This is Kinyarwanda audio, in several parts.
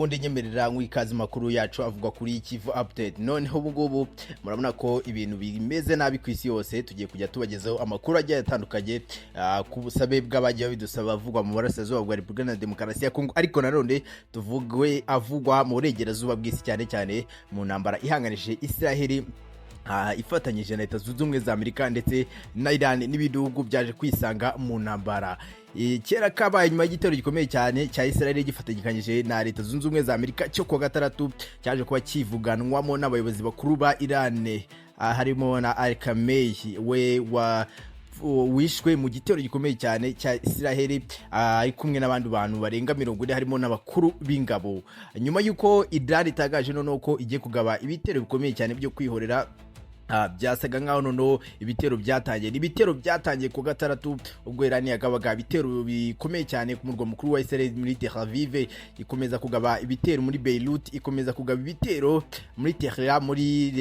Ubundi nyemerera nk'ikaze makuru yacu avugwa kuri Kivu Update. Noneho ubu ngubu murabona ko ibintu bimeze nabi ku isi yose. Tugiye kujya tubagezaho amakuru agiye atandukanye ku busabe bw'abagiye babidusaba, avugwa mu burasirazuba bwa Repubulika na Demokarasi ya Kongo, ariko nanone tuvugwe avugwa mu burengerazuba bw'isi, cyane cyane mu ntambara ihanganishije Israheli ifatanyije na Leta Zunze Ubumwe za Amerika ndetse na Iran n'ibindi bihugu byaje kwisanga mu ntambara. Kera kabaye, nyuma y'igitero gikomeye cyane cya Israel gifatanyije na Leta Zunze Ubumwe za Amerika cyo kuwa gatandatu, cyaje kuba kivuganwamo n'abayobozi bakuru ba Iran, harimo na Al Khamenei we wa wishwe mu gitero gikomeye cyane cya Israel ari kumwe n'abandi bantu barenga 40, harimo n'abakuru b'ingabo. Nyuma y'uko Iran itangaje noneho ko igiye kugaba ibitero bikomeye cyane byo kwihorera, byasaga nkaho noneho ibitero byatangiye. Ni ibitero byatangiye ku gatandatu, ubwo Iran yagabaga ibitero bikomeye cyane ku murwa mukuru wa Israel muri Tel Aviv, ikomeza kugaba ibitero muri Beirut, ikomeza kugaba ibitero muri Tehran, muri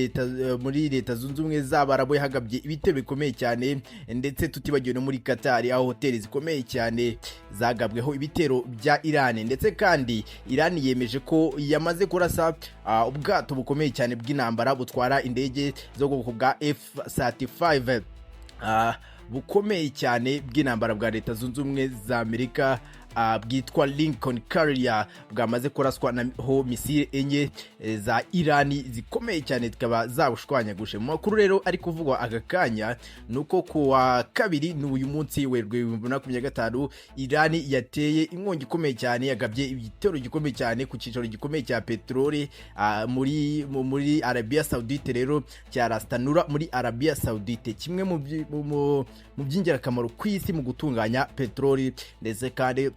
Leta Zunze Ubumwe z'Abarabu yahagabye ibitero bikomeye cyane, ndetse tutibagiwe no muri Qatar, aho hoteli zikomeye cyane zagabweho ibitero bya Iran. Ndetse kandi Iran yemeje ko yamaze kurasa ubwato bukomeye cyane bw'intambara butwara indege zo mu bwoko bwa F35, bukomeye cyane bw'intambara bwa Leta Zunze Ubumwe za Amerika, bwitwa Lincoln Carrier, bwamaze kuraswa naho misile enye za Irani zikomeye cyane, zikaba zabushwanyaguje. Mu makuru rero ari kuvugwa aka kanya ni uko ku wa kabiri, ni uyu munsi, Werurwe 2025, Irani yateye inkongi ikomeye cyane, yagabye igitero gikomeye cyane ku cyicaro gikomeye cya peteroli muri Arabia Saudite rero, cya Ras Tanura muri Arabia Saudite, kimwe mu by'ingirakamaro ku isi mu gutunganya peteroli. Ndetse kandi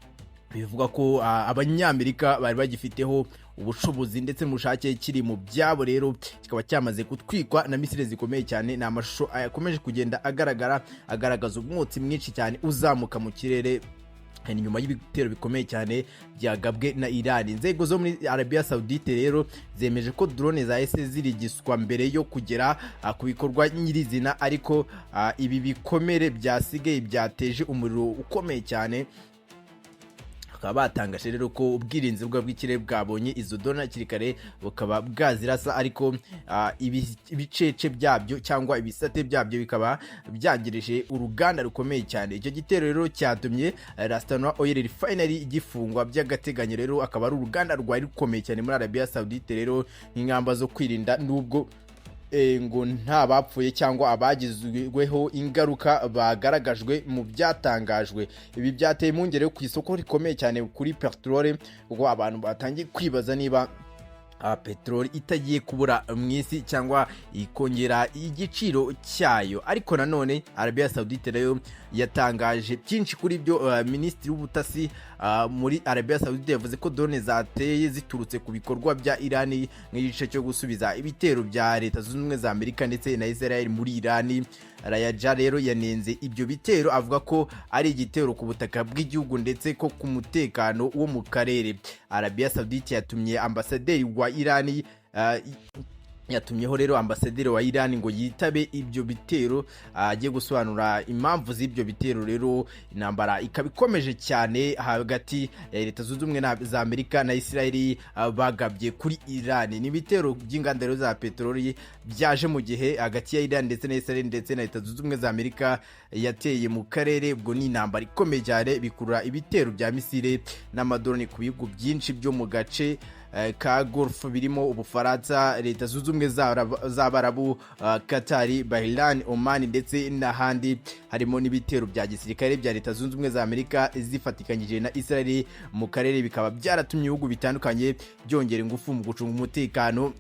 bivuga ko Abanyamerika bari bagifiteho ubushobozi ndetse n'ubushake kiri mu byabo, rero kikaba cyamaze gutwikwa na misile zikomeye cyane. Ni amashusho yakomeje kugenda agaragara, agaragaza umwotsi mwinshi cyane uzamuka mu kirere, ni nyuma y'ibitero bikomeye cyane byagabwe na Iran. Inzego zo muri Arabia Saudite rero zemeje ko drone zahise zirigiswa mbere yo kugera ku bikorwa nyirizina, ariko ibi bikomere byasigaye byateje umuriro ukomeye cyane. Bakaba batangaje rero ko ubwirinzi bw'ikirere bwabonye izo drone hakiri kare, bukaba bwazirasa, ariko ibicece byabyo cyangwa ibisate byabyo bikaba byangirije uruganda rukomeye cyane. Icyo gitero rero cyatumye Ras Tanura Oil Refinery gifungwa by'agateganyo. Rero akaba ari uruganda rwari rukomeye cyane muri Arabia Saudite rero, nk'ingamba zo kwirinda, nubwo ngo nta bapfuye cyangwa abagizweho ingaruka bagaragajwe mu byatangajwe. Ibi byateye impungenge ku isoko rikomeye cyane kuri peteroli, kuko abantu batangiye kwibaza niba peteroli itagiye kubura mu isi cyangwa ikongera igiciro cyayo. Ariko nanone Arabia Saudite nayo yatangaje byinshi kuri byo. Minisitiri w'ubutasi muri Arabia Saudite yavuze ko drone zateye ziturutse ku bikorwa bya Irani, nk'igice cyo gusubiza ibitero bya Leta Zunze Ubumwe za Amerika ndetse na Israel muri Irani. Rajavi rero yanenze ibyo bitero, avuga ko ari igitero ku butaka bw'igihugu ndetse ko ku mutekano wo mu karere. Arabia Saudite yatumye ambasaderi wa Irani, yatumyeho rero ambasaderi wa Iran ngo yitabe ibyo bitero, agiye gusobanura impamvu z'ibyo bitero. Rero intambara ikaba ikomeje cyane hagati ya Leta Zunze Ubumwe za Amerika na Israel, bagabye kuri Iran. Ni ibitero by'inganda rero za peteroli byaje mu gihe hagati ya Iran ndetse na Israel ndetse na Leta Zunze Ubumwe za Amerika yateye mu karere. Ubwo ni intambara ikomeye cyane, bikurura ibitero bya misile n'amadrone ku bihugu byinshi byo mu gace ka Gulf, birimo Ubufaransa, Leta Zunze Ubumwe z'Abarabu, Qatar, Bahrain, Oman ndetse n'ahandi, harimo n'ibitero bya gisirikare bya Leta Zunze Ubumwe za Amerika zifatikanyije na Israel mu karere, bikaba byaratumye ibihugu bitandukanye byongera ingufu mu gucunga umutekano.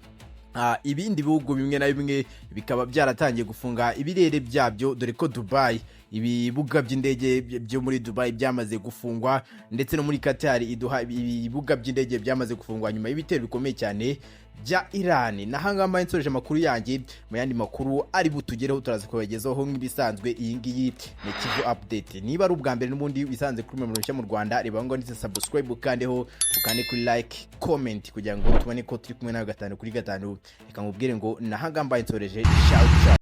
Ibindi bihugu bimwe na bimwe bikaba byaratangiye gufunga ibirere byabyo, dore ko Dubai, ibibuga by'indege byo muri Dubai byamaze gufungwa, ndetse no muri Qatar i Doha ibibuga by'indege byamaze gufungwa nyuma y'ibitero bikomeye cyane bya Iran. Nahangaha nsoreje amakuru yanjye. Mu yandi makuru ari butugereho turaza kubagezaho nk'ibisanzwe. Iyi ngiyi ni Kivu Update. Niba ari ubwa mbere n'ubundi wisanze kuri Memero nshya mu Rwanda, reba ngo ndetse subscribe ukandeho, ukande kuri like, comment, kugira ngo tubone ko turi kumwe nawe gatanu kuri gatanu. Reka nkubwire ngo nahangaha nsoreje. Ciao ciao.